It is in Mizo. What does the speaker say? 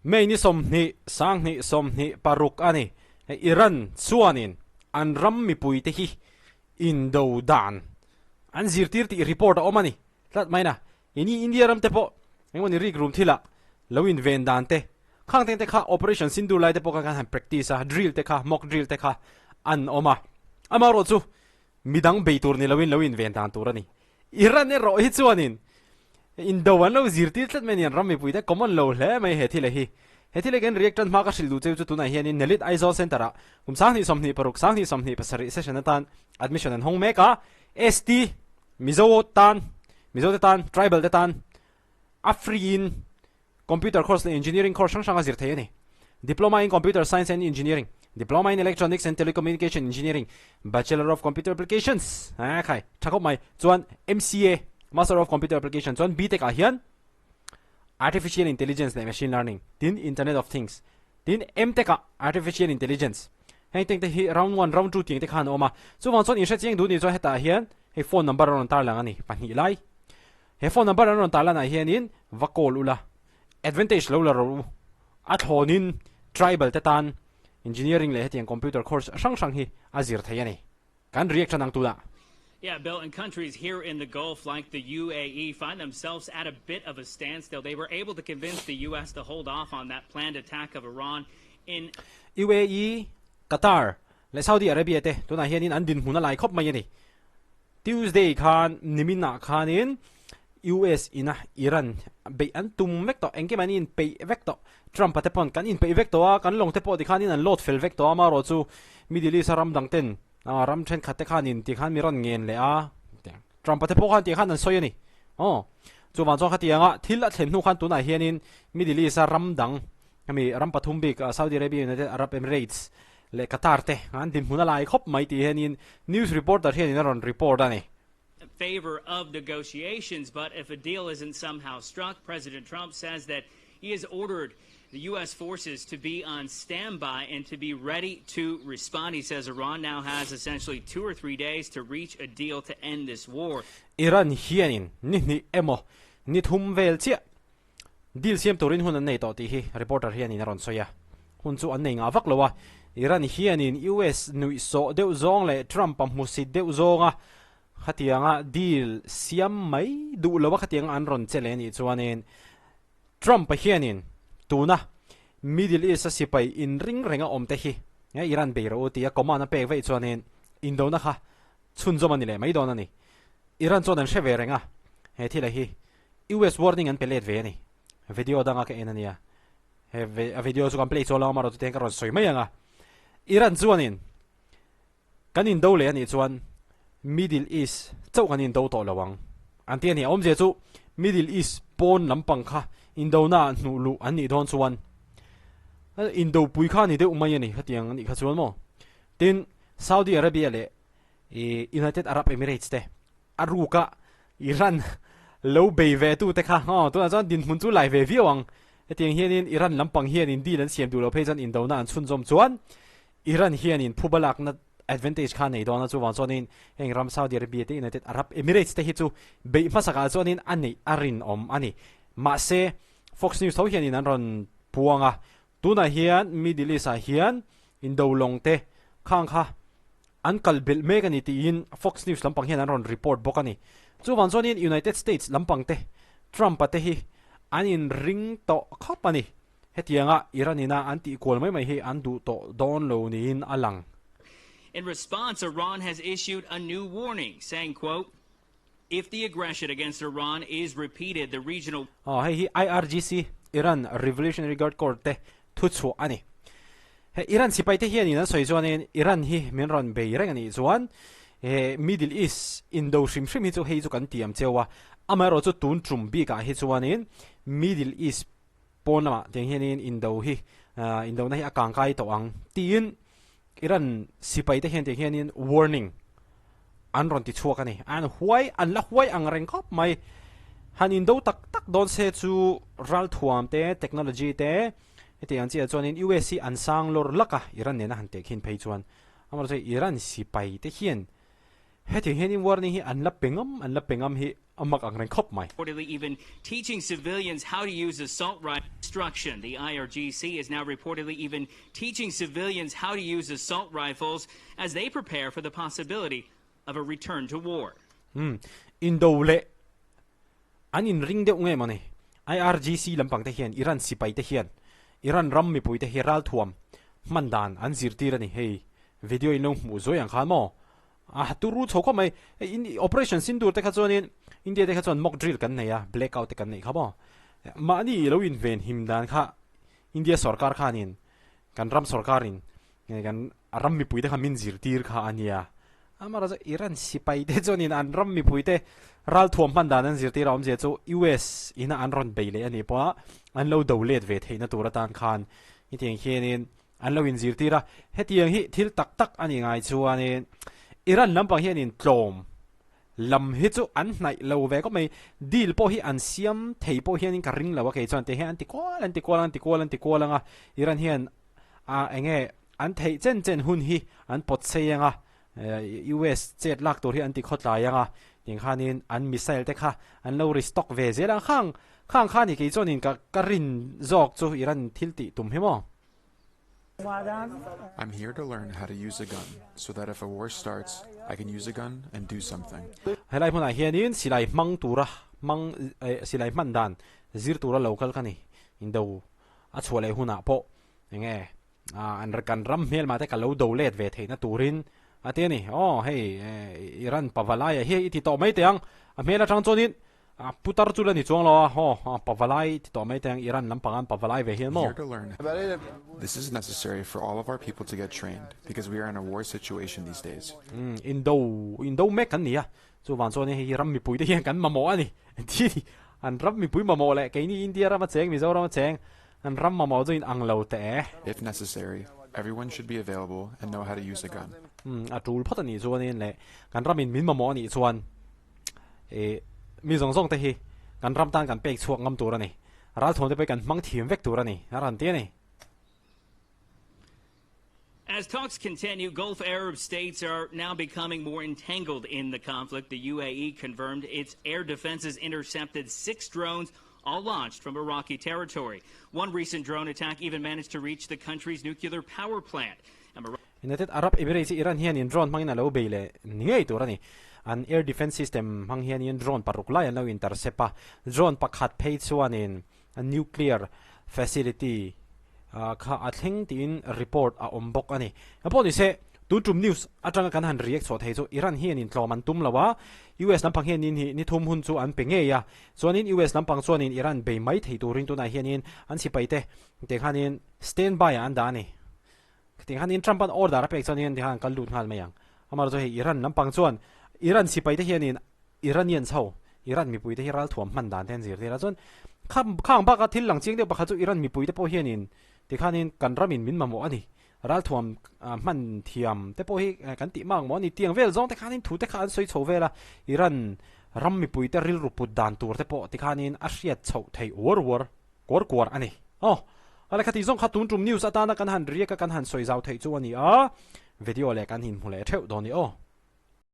May ni 20, 2026 a ni. Hei Iran chuanin an ram mipuite hi indo dan an zirtir tih report a awm a ni tlat mai na. Ini India ram te pawh engmawni rik rum thilah lo inven dan te khang teng te kha Operation Sindoor lai te pawh khan kan han practice a, drill te kha, mock drill te kha an awm a. Amaherawhchu midang bei tur ni loin lo inven dan tur a ni. Iran erawh hi chuanin indo an lo zirtir tlat mai a ni, an ram mipui te common lo hle mai he thil hi. He thil hi kan react tan hma ka hrilh duh cheu chu tunah hianin Nelit Aizawl Centre ah kum 2026, 2027 session atan admission an hawng mek a, ST, Mizo tan, Mizo te tan, Tribal te tan a free in Computer course leh Engineering course hrang hrang a zir thei a ni. Diploma in Computer Science and Engineering, Diploma in Electronics and Telecommunication Engineering, Bachelor of Computer Applications, a khai tha khawp mai, chuan MCA, Master of Computer Application, chuan BTech ah hian Artificial Intelligence leh Machine Learning, tin Internet of Things, tin MTech ah Artificial Intelligence. Heng teng te hi round one, round two tiang te khan a awm a. Chuvang chuan inhrechiang duh ni chuan hetah hian hei phone number a rawn tarlang a ni, pahnih lai. He phone number an rawn tar lanah hianin va call ula, advantage lo la rawh u. A thlawnin tribal te tan engineering leh hetiang computer course hrang hrang hi a zir thei a ni. Kan react tan ang tunah. Yeah, Bill, and countries here in the Gulf like the UAE find themselves at a bit of a standstill. They were able to convince the US to hold off on that planned attack of Iran in UAE, Qatar leh Saudi Arabia te tunah hianin an dinhmun a lai khawp mai a ni. Tuesday khan niminah khanin US ina Iran beih an tum vek tawh, engkim an inpeih vek tawh. Trump-a te pawn kan inpeih vek tawh a, kan lawng te pawh tikhanin an load fel vek tawh a, amaherawh chu Middle East-a ram dang ten ram thenkhat te khanin tikhan mi rawn ngen leh a, Trump-a te pawh khan tikhan an sawi a ni. Aw, chuvang chuan khatianga thil a thlen hnu khan tunah hianin Middle East-a ram dang hemi ram pathum bik Saudi Arabia, United Arab Emirates leh Qatar te an dinhmun a lai khawp mai tih hianin news reporter hianin a rawn report a ni. Favor of negotiations, but if a deal isn't somehow struck, President Trump says that he has ordered the U.S. forces to be on standby and to be ready to respond. He says Iran now has essentially 2 or 3 days to reach a deal to end this war. Iran hianin ni hnih emaw ni thum vel chiah Deal siam turin hun an nei tawh tih hi reporter hianin a rawn sawi a. Hun chu an nei ngah vak lo a, Iran hianin US nuihsawh deuh zawng leh Trump-a hmusit deuh zawnga khatianga deal siam mai duh lo a khatianga an rawn che leh anih chuanin Trump-a hianin tuna Middle East-a sipai inring renga awm te hi Iran bei rawh u tia command a pek vaih chuanin indona kha chhunzawm a ni leh mai dawn a ni. Iran chuan an hre ve reng a, he thil a hi US warning an pe let ve a ni. Video danga ka en a nia. He a video chu kan play chuan lo amarawh chutiang ka rawn sawi mai ang a. Iran chuanin kan indo leh a nih chuan Middle East chauh kan indo tawh lo ang an ti a ni. A awmzia chu Middle East pawn lampang kha indona ah hnuh luh an nih dawn chuan indopui kha a ni deuh mai a ni khatiang a nih kha chuan maw. Tin, Saudi Arabia leh United Arab Emirates te a ruka Iran lo bei ve tu te kha aw tunah chuan dinhmun chu lai ve viau ang. Hetiang hianin Iran lampang hianin deal an siam duh lo phei chuan indona an chhunzawm chuan Iran hianin phuba lakna advantage kha a nei dawn a, chuvang chuanin heng ram Saudi Arabia te United Arab Emirates te hi chu beih hmasakah chuanin a neih a rinawm a ni. Mahse Fox News tho hianin an rawn puang a, tunah hian Middle East ah hian indo lawng te khang kha An kal belh mek a ni tiin Fox News lampang hian an rawn report bawk a ni. Chuvang chuanin United States lampang te, Trump-a te hi an inring tawh khawp a ni. Hetianga Iran ina an tih kual mai mai hi an duh tawh dawn lo niin a lang. In response, Iran has issued a new warning, saying, quote, If the aggression against Iran is repeated, the regional. Aw, hei hi IRGC, Iran Revolutionary Guard Corps te thuchhuah a ni. He Iran sipai te hianin an sawi chuanin Iran hi min rawn bei reng a nih chuan he Middle East indo hrim hrim hi chu hei chu kan tiam cheu a, amaherawh chu tun tum bikah hi chuanin Middle East pawn lamah tiang hianin indo hi indona hi a kangkai tawh ang tiin Iran sipai te hian tiang hianin warning an rawn ti chhuak a ni. An huai, an la huai ang reng khawp mai. Han indo tak tak dawn se chu ralthuam te, technology te heti ang chiah chuanin US hi an sang lawr lak a, Iran nena han teh khin phei chuan. Amaherawhchu Iran sipai te hian. Hetiang hianin warning hi an la pe ngam an la pe ngam hi a mak ang reng khawp mai. Reportedly even teaching civilians how to use assault rifles instruction. The IRGC is now reportedly even teaching civilians how to use assault rifles as they prepare for the possibility of a return to war. Umm, indo leh an inring deuh nge mawni? IRGC lampang te hian Iran sipai te hian Iran ram mipui te hi ralthuam hman dan an zirtir a ni. Hei video in lo hmuh zuai ang khan maw? A turu chho khawp mai. Hei operation Sindoor te kha chuanin India te kha chuan mock drill kan nei a, blackout te kan neih kha maw? Mahni lo inven him dan kha India sorkar khanin kan ram sorkarin kan ram mipui te kha min zirtir kha a nia. Amaherawhchu Iran sipai te chuanin an ram mipui te ralthuam hman dan an zirtir a awmzia chu US ina an rawn bei leh a nih pawha an lo do let ve theihna tur atan khan hetiang hianin an lo inzirtir a. Hetiang hi thil tak tak a nih ngai chuanin Iran lampang hianin tlawm lam hi chu an hnaih lo ve khawp mai. Deal pawh hi an siam thei pawh hianin ka ring lo a kei chuan tiang hian an ti kual an ti kual an ti kual an ti kual ang a Iran hian a enge an theih chen chen hun hi an pawt sei ang a US chet lak tur hi an ti khawtlai ang a tiang khanin an missile te kha an lo restock ve zel ang khang khang kha ni kei chuanin ka ka rin zawk chu Iran thil tih tum hi maw. I'm here to learn how to use a gun so that if a war starts, I can use a gun and do something. Helai hmunah hianin silai hmang tura hmang silai hman dan zir tura lo kal ka ni. Indo a chhuah leh hunah pawh enge an kan ram hmelmah te ka lo do let ve theihna turin a ti a ni. Aw hei Iran pavalai ah hi i ti tawh mai teh ang. A hmel atang chuanin A putar chu la ni chuang lo a, haw, pavalai ti tawh mai teh ang, Iran lampang an pavalai ve hian maw? Here to learn. This is necessary for all of our people to get trained because we are in a war situation these days. Umm, indo, indo mek kan ni a, chuvang chuan hei hi ram mipui te hian kan mamawh a ni, ti a ni. An ram mipui mamawh leh keini India rama cheng, Mizoram a cheng, an ram mamawh chu in ang lo teh e. If necessary, everyone should be available and know how to use a gun. Umm, a tul phawt a nih chuanin leh kan ramin min mamawh a nih chuan Ih, mi zawng zawng te hi kan ram tan kan pek chhuak ngam tur a ni. Ralthuam te pawh hi kan hmang thiam vek tur a ni, a rawn ti a ni. As talks continue, Gulf Arab states are now becoming more entangled in the conflict. The UAE confirmed its air defenses intercepted six drones, all launched from Iraqi territory. One recent drone attack even managed to reach the country's nuclear power plant. United Arab Emirates hi Iran hianin drone hmangin a lo bei leh ni ngei tur a ni. An air defence system hmang hianin drone paruk lai an lo intercept a, drone pakhat phei chuanin nuclear facility kha a thleng tiin report a awm bawk a ni. Engpawh ni se, tun tum news atanga kan han react chhuah thei chu Iran hianin tlawm an tum lo a, US lampang hianin hi ni thum hun chu an pe ngei a, chuanin US lampang chuanin Iran bei mai thei turin tunah hianin an sipaite te khanin stand by ah an dah a ni. Khatiang khanin Trump-a'n order a pek chuan hian tikhan an kal lut nghal mai ang. Amaherawhchu hei Iran lampang chuan Iran sipai te hianin Iranians ho, Iran mipui te hi ralthuam hman dan te an zirtir a. Chuan khang baka thil lang chiang deuh pakhat chu Iran mipui te pawh hianin tikhanin kan ramin min mamawh a ni. Ralthuam hman thiam te pawh hi kan tih mak maw a ni. Tiang vel zawng te khanin thu te kha an sawi chho vel a. Iran ram mipui te rilru put dan tur te pawh tikhanin a hriat chhoh theih uar uar. Kuar kuar a ni. Aw. A lehkha tih zawng kha tun tum news atana kan han riak a kan han sawi zau theih chu a ni a, video leh kan inhmu leh theuh dawn ni aw.